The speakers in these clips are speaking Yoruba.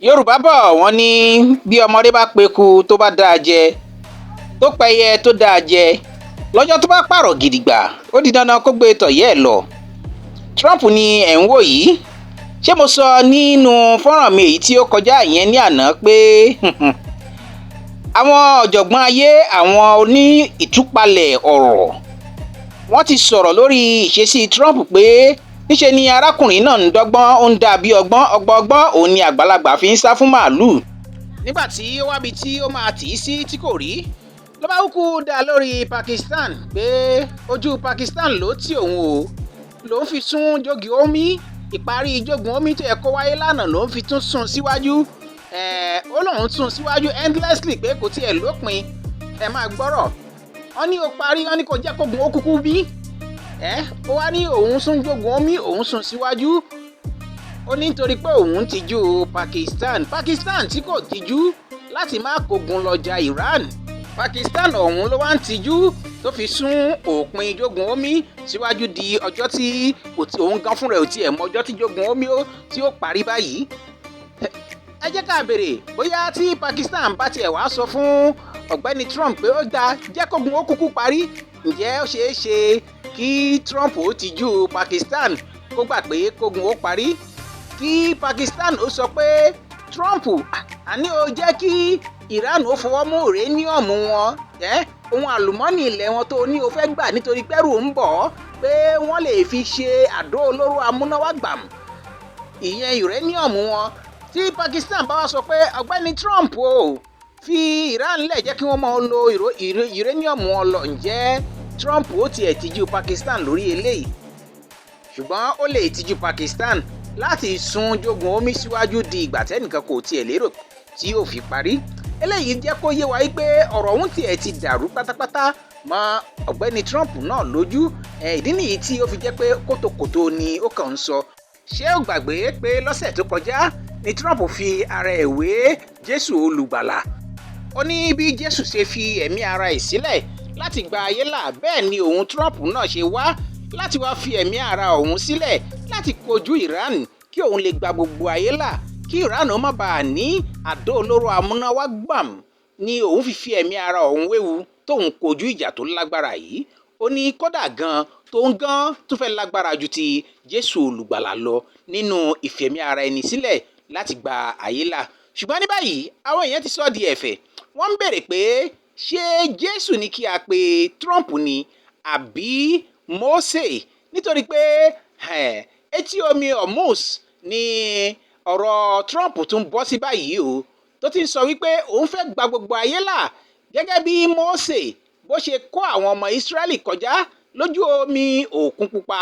Yorùbá bò wọ́n ní bí ọmọdé bá peku tó bá dáa jẹ, tó pẹyẹ tó dáa jẹ, lọ́jọ́ tó bá pààrọ̀ gidigba, ó di dandan kó gbé tọ̀yẹ́ ẹ̀ lọ. Trump ni ẹ̀ ń wò yìí. Ṣé mo sọ nínú fọ́nrán mi èyí tí ó kọjá ìyẹn ní àná pé àwọn ọ̀jọ̀gbọ́n ayé, àwọn oní ìtúpalẹ̀ ọ̀rọ̀, wọ́n ti sọ̀rọ̀ lórí ìṣesí Trump pé níṣe ni arákùnrin náà ń dọ́gbọ́n, ó ń dà bí ọgbọ́n ọgbọ́n ọgbọ́n, òun ni àgbàlagbà fi ń sá fún màálùú. Nígbà tí ó wábi tí ó máa tì í sí tí kò rí, ló bá kúkú dá lórí Pakistan pé ojú Pakistan ló tì òun o, ló ń fi sún jogi omi. Ìparí jogun omi tó yẹ kó wáyé lánàá ló ń fi tún sún síwájú. Ó lóun sún síwájú endlessly pé kò tiẹ̀ lópin. Ẹ máa gbọ́rọ̀, wọ́n ní ó parí, wọ́n ní kò jẹ́ kógun ó kúkú bí ẹ. Ó wá ní òun sún jogun omi, òun sún síwájú. Ó ní nítorí pé òun tijú Pakistan. Pakistan tí kò tijú láti má kógun lọ ja Iran, Pakistan ọ̀hún ló wá ń tijú tó fi sún òpin jogun omi síwájú di ọjọ́ tí òun gan fúnra ẹ̀ ò tiẹ̀ mọ ọjọ́ tí jogun omi tí ó parí báyìí. Ẹ jẹ́ ká béèrè bóyá tí Pakistan bá tiẹ̀ wá sọ fún ọ̀gbẹ́ni Trump pé ó dáa, jẹ́ kógun ó kúkú parí, ǹjẹ́ ó ṣeé ṣe kí Trump ó tijú Pakistan kó gbà pé kógun ó parí? Kí Pakistan ó sọ pé, "Trump, àní ó jẹ́ kí Iran ó fọwọ́ mú uranium wọn, ohun àlùmọ́ọ́nì ilẹ̀ wọn tó ní o fẹ́ gbà, nítorí pẹ́rù ń bọ̀ pé wọ́n lè fi ṣe àdó olóró amúnáwágbàm, ìyẹn uranium wọn." Tí Pakistan bá wá sọ pé, "Ọ̀gbẹ́ni Trump o, fi Iran lẹ̀, jẹ́ kí wọ́n máa lo uranium wọn lọ," ǹjẹ́ Trump ó tiẹ̀ tijú Pakistan lórí eléyìí? Ṣùgbọ́n ó lè tijú Pakistan láti sún jogun omi síwájú di ìgbà tẹ́nìkan kò tiẹ̀ lérò tí yóò fi parí. Eléyìí jẹ́ kó yé wa wípé ọ̀rọ̀ ọ̀hún tiẹ̀ ti dàrú pátápátá mọ́ ọ̀gbẹ́ni Trump náà lójú. Ìdí nìyí tí ó fi jẹ́ pé kótókòtó ni ó kàn ń sọ. Ṣé ó gbàgbé pé lọ́sẹ̀ tó kọjá ni Trump fi ara ẹ̀ wé Jésù olùgbàlà? Ó ní bí Jésù ṣe fi ẹ̀mí ara ẹ̀ sílẹ̀ láti gba ayé là, bẹ́ẹ̀ ni òun Trump náà ṣe wá láti wá fi ẹ̀mí ara òun sílẹ̀ láti kojú Iran kí òun lè gba gbogbo ayé là, kí Iran ó má bàa ní àdó olóró amúnáwá gbàm, ni òun fi fi ẹ̀mí ara òun wéwu tóun kojú ìjà tó lágbára yìí. Ó ní kódà gan tóun gan tó fẹ́ lágbára ju ti Jésù olùgbàlà lọ nínú ìfẹ̀mí ara ẹni sílẹ̀ láti gba ayé là. Ṣùgbọ́n ní báyìí, àwọn èèyàn ti sọ di ẹ̀fẹ̀. Wọ́n ń béèrè pé ṣé Jésù ní kí a pe Trump ni àbí Mósè? Nítorí pé etí omi Hormuz ni ọ̀rọ̀ Trump tún bọ́ sí báyìí o, tó ti ń sọ wípé òun fẹ́ gba gbogbo ayé là gẹ́gẹ́ bí Mósè bó ṣe kó àwọn ọmọ Ísírẹ́lì kọjá lójú omi Òkun Pupa,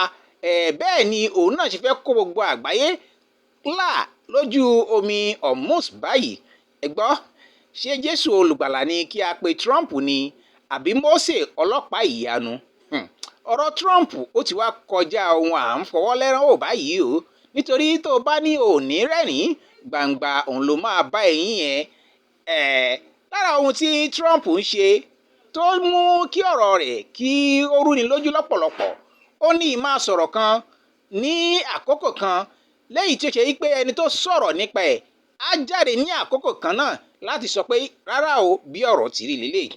bẹ́ẹ̀ ni òun náà ṣe fẹ́ kó gbogbo àgbáyé là lójú omi Hormuz báyìí. Ẹ gbọ́, ṣé Jésù olùgbàlà ni kí a pe Trump ni àbí Mósè ọlọ́pàá ìyanu? Ọ̀rọ̀ Trump ó ti wá kọjá ohun à ń fọwọ́ lẹ́rán ò báyìí o, nítorí tó o bá ní òní rẹ́rìn-ín gbangba, òun ló máa bá eyín yẹn. Lára ohun tí Trump ń ṣe tó mú kí ọ̀rọ̀ rẹ̀ kí ó rúni lójú lọ́pọ̀lọpọ̀, ó ní ìmáa sọ̀rọ̀ kan ní àkókò kan lẹ́yìn tí ó ṣe wípé ẹni tó sọ̀rọ̀ nípa ẹ̀ á jáde ní àkókò kan náà láti sọ pé rárá o, bí ọ̀rọ̀ ti rí lélẹ̀.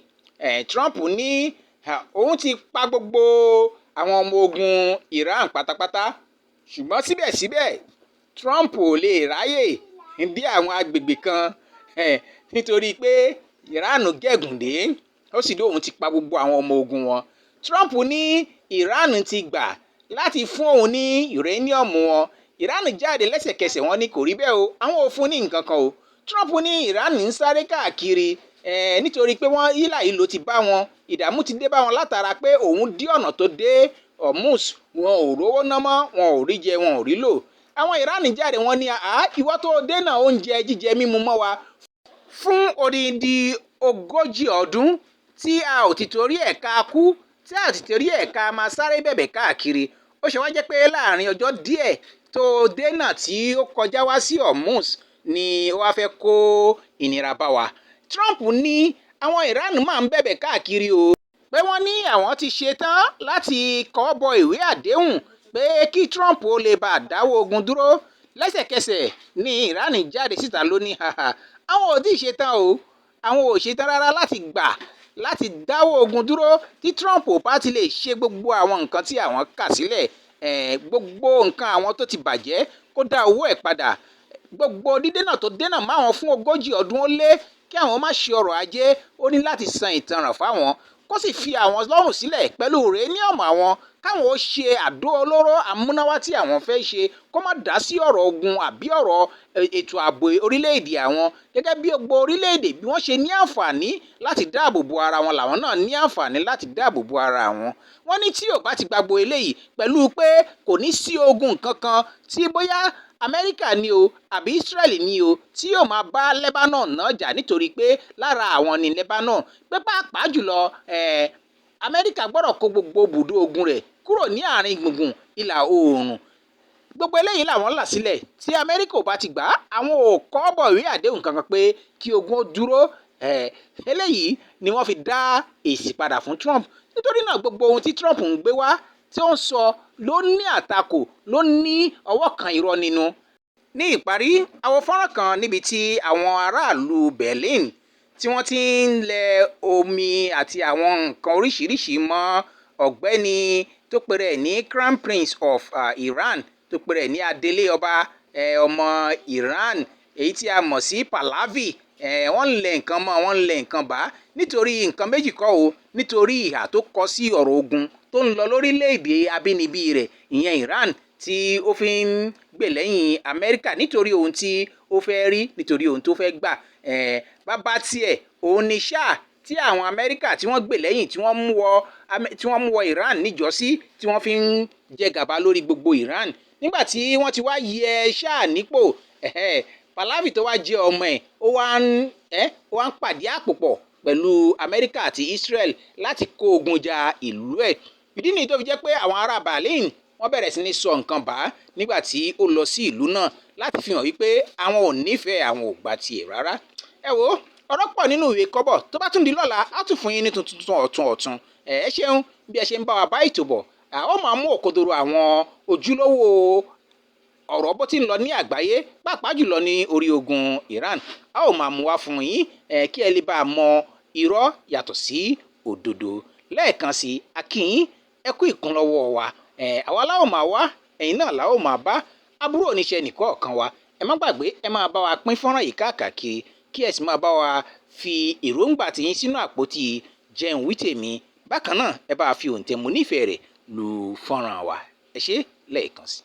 Trump ní òun ti pa gbogbo àwọn ọmọ ogun Iran pátápátá, ṣùgbọ́n síbẹ̀síbẹ̀ Trump ò lè ráyè dé àwọn agbègbè kan nítorí pé Iran gégùn dé, ó sì ní òun ti pa gbogbo àwọn ọmọ ogun wọn. Trump ní Iran ti gbà láti fún òun ní uranium wọn. Iran jáde lẹ́sẹ̀kẹsẹ̀, wọ́n ní kò rí bẹ́ẹ̀ o, àwọn ò fún ní nǹkan kan o. Trump ní Iran ń sáré káàkiri nítorí pé wọ́n hílà ìlò ti bá wọn, ìdààmú ti dé bá wọn látara pé òun dí ọ̀nà tó dé Hormuz, wọn ò rówó ná mọ́, wọn ò rí jẹ, wọn ò rí lò. Àwọn Iran jáde, wọ́n ní àá, ìwọ tó dènà oúnjẹ jíjẹ mímu mọ́ wa fún odindi 40 ọdún tí a ò ti torí ẹ̀ ká kú, tí a ò ti torí ẹ̀ ká máa sáré bẹ̀bẹ̀ káàkiri, ó ṣe wá jẹ́ pé láàrin ọjọ́ díẹ̀ tó dènà tí ó kọjá wá sí Hormuz ni ó wá fẹ́ kó ìnira bá wa? Trump ní àwọn Iran máa ń bẹ̀bẹ̀ káàkiri o, pé wọ́n ní àwọn ti ṣetán láti kọwọ́ bọ ìwé àdéhùn pé kí Trump ó lè bá dáwọ́ ogun dúró. Lẹ́sẹ̀kẹsẹ̀ ní Iran jáde síta lónìí, àwọn ò tí ì ṣetán o, àwọn ò ṣetán rárá láti gbà láti dáwọ́ ogun dúró tí Trump ò bá ti lè ṣe gbogbo àwọn nǹkan tí àwọn kà sílẹ̀, gbogbo nǹkan àwọn tó ti bàjẹ́ kó dá owó ẹ̀ padà, gbogbo dídènà tó dènà máwọn fún 40 ọdún ó lé kí àwọn má ṣe ọrọ̀ ajé, ó ní láti san ìtanràn fáwọn, kó sì fi àwọn lọ́rùn sílẹ̀ pẹ̀lú uranium àwọn, káwọn ó ṣe àdó olóró amúnáwá tí àwọn fẹ́ ṣe, kó má dá sí ọ̀rọ̀ ogun àbí ọ̀rọ̀ ètò ààbò orílẹ̀-èdè àwọn. Gẹ́gẹ́ bí gbogbo orílẹ̀-èdè bí wọ́n ṣe ní àǹfààní láti dáàbò bo ara wọn, làwọn náà ní àǹfààní láti dáàbò bo ara wọn. Wọ́n ní tí ò bá ti gbàgbọ́ eléyìí pẹ̀lú pé kò ní sí ogun kankan tí bóyá Amẹ́ríkà ni o àbí Israel ni o tí yóò máa bá Lebanon náà jà, nítorí pé lára àwọn ní Lebanon, pé pàápàá jùlọ Amẹ́ríkà gbọ́dọ̀ kó gbogbo bùdó ogun rẹ̀ kúrò ní àárín gbùngbùn ìlà oòrùn. Gbogbo eléyìí làwọn là sílẹ̀. Tí Amẹ́ríkà ò bá ti gbà á, àwọn ò kọ́ bọ̀ ìwé àdéhùn kankan pé kí ogun ó dúró. Eléyìí ni wọ́n fi dá èsì padà fún Trump. Nítorí náà gbogbo ohun tí Trump ń gbé wá tí ó ń sọ ló ní àtakò, ló ní ọwọ́ kan irọ́ nínú. Ní ìparí, àwọn fọ́nrán kan níbi tí àwọn aráàlú Berlin tí wọ́n ti ń lẹ omi àti àwọn nǹkan oríṣiríṣi mọ́ ọ̀gbẹ́ni tó pera ẹ̀ ní Crown Prince of Iran, tó pera ẹ̀ ní adelé ọba ọmọ Iran, èyí tí a mọ̀ sí Pahlavi. Wọ́n ń lẹ nǹkan mọ́, wọ́n ń lẹ nǹkan bá, nítorí nǹkan méjì kọ́ o, nítorí ìhà tó kọ sí ọ̀rọ̀ ogun tó ń lọ lórílẹ̀‐èdè abínibí rẹ̀, ìyẹn Iran, tí ó fi ń gbè lẹ́yìn Amẹ́ríkà, nítorí ohun tí ó fẹ́ rí, nítorí ohun tó fẹ́ gbà. Bàbá tiẹ̀ òun ni Shah tí àwọn Amẹ́ríkà tí wọ́n gbè lẹ́yìn, tí wọ́n mú wọ Iran níjọ́sí, tí wọ́n fi ń jẹ gàba lórí gbogbo Iran. Nígbà tí wọ́n ti wá yẹ Shah nípò, Pahlavi tó wá jẹ́ ọmọ ẹ̀, ó wá ń pàdé àpòpọ̀ pẹ̀lú Amẹ́ríkà àti Israel láti kó ogun ja ìlú ẹ̀. Ìdí nìyí tó fi jẹ́ pé àwọn ará Berlin wọ́n bẹ̀rẹ̀ sí ní sọ nǹkan bá nígbà tí ó lọ sí ìlú náà, láti fi hàn wípé àwọn ò nífẹ̀ẹ́, àwọn ò gbà tiẹ̀ rárá. Ẹ wo, ọ̀rọ̀ pọ̀ nínú ìwé kọ́bọ̀, tó bá tún di lọ́la á tún fún yín ní tuntun ọ̀tun ọ̀tun. Ẹ ṣeun bí ẹ ṣe ń bá wa bá ètò bọ̀. A ó máa mú òkodoro àwọn ojúlówó ọ̀rọ̀ bó ti ń lọ ní àgbáyé, pàápàá jùlọ ní orí ogun Iran. A ó máa mú wá fún yín kí ẹ lè bá a mọ irọ́ yàtọ̀ sí òdodo. Lẹ́ẹ̀kan sí, a kí yín, ẹ kú ìkúnlọ́wọ́ wa. Àwa la ó máa wá, ẹ̀yin náà la ó máa bá. Aburú oníṣẹ́ nìkọ̀ọ̀kan wa. Ẹ má gbàgbé, ẹ máa bá wa pín fọ́nrán yìí káàkiri, kí ẹ sì máa bá wa fi èròǹgbà tiyín sínú àpótí jẹun wí tèmi. Bákan náà, ẹ bá fi òǹtẹ̀ mú nífẹ̀ẹ́ rẹ̀ lu fọ́nrán wa. Ẹ ṣé lẹ́ẹ̀kan sí.